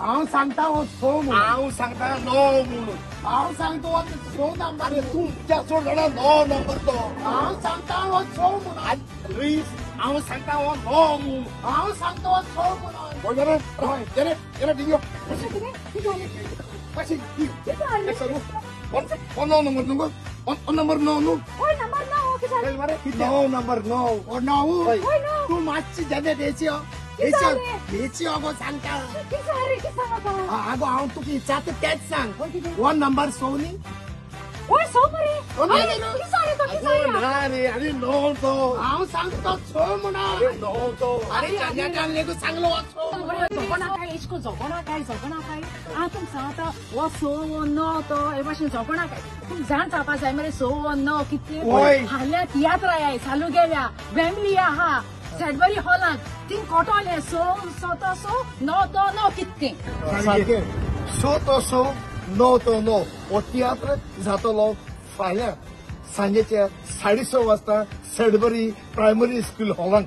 हांव सांगता हो 6 म्हणून. हांव सांगता 9 म्हणून. हांव सांगता हो 6 नंबर. अरे तुमच्या सोड जाणा 9 नंबर तो. हांव सांगता हो 6 म्हणून. लुईस हांव सांगता हो 9 म्हणून. हांव सांगता हो 6 म्हणून. कोण जाणा? येरे येरे दियो. अशें कितें? कितें जालें? कशी? कितें जालें? ओ 9 नंबर न्हू गो. ओ नंबर 9 न्हू. ओय नंबर 9 कितें जालें? 9 नंबर 9. ओ 9. ओय 9. तूं मातशी जेन्ना देची हो. हेची अगो सांगता. कितें जालें? कितें सांगता? आगो हांव तुका विचारता तेंच सांग. हो नंबर 6 न्ही? ओय 6 मरे. कितें जालें तो? कितें जालें? ना रे, अरे 9 तो. हांव सांगता 6 म्हणून. 9 तो. अरे जेन्ना लेगून सांगलो हो 6. झगो नाकाय, इश्को झगो नाकाय, झगो नाकाय. हांव तुमकां सांगता हो 6 हो 9 तो हे भाशेन झगो नाकाय. तुमकां जाण जावपा जाय मरे 6 हो 9 कितें. हाल्या तियात्र आय चालू गेल्या वेम्बली आहा सॅडबरी हॉलांत थिंग कोटोलें 6 6 तो 6 9 तो 9 कितें. सारकें 6 तो 6 9 तो 9 हो तियात्र जातलो फाल्यां सांजेच्या 6:30 वाजता सॅडबरी प्रायमरी स्कूल हॉलांत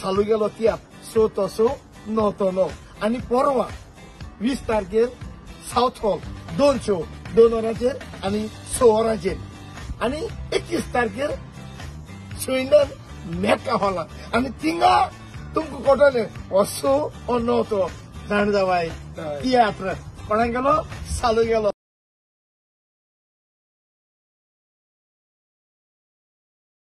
चालू गेलो तियात्र 6 तो 6 9 तो 9. आनी परवा 20 तारखेर सावथ हॉल 2 शो 2 वरांचेर आनी 6 वरांचेर. आनी 21 तारखेर स्विंडन मेका हॉलांत. आनी थिंगा तुमकां कळटलें हो 6 हो 9 तो. जाण जावाय तियात्र कोणाक गेलो चालू गेलो.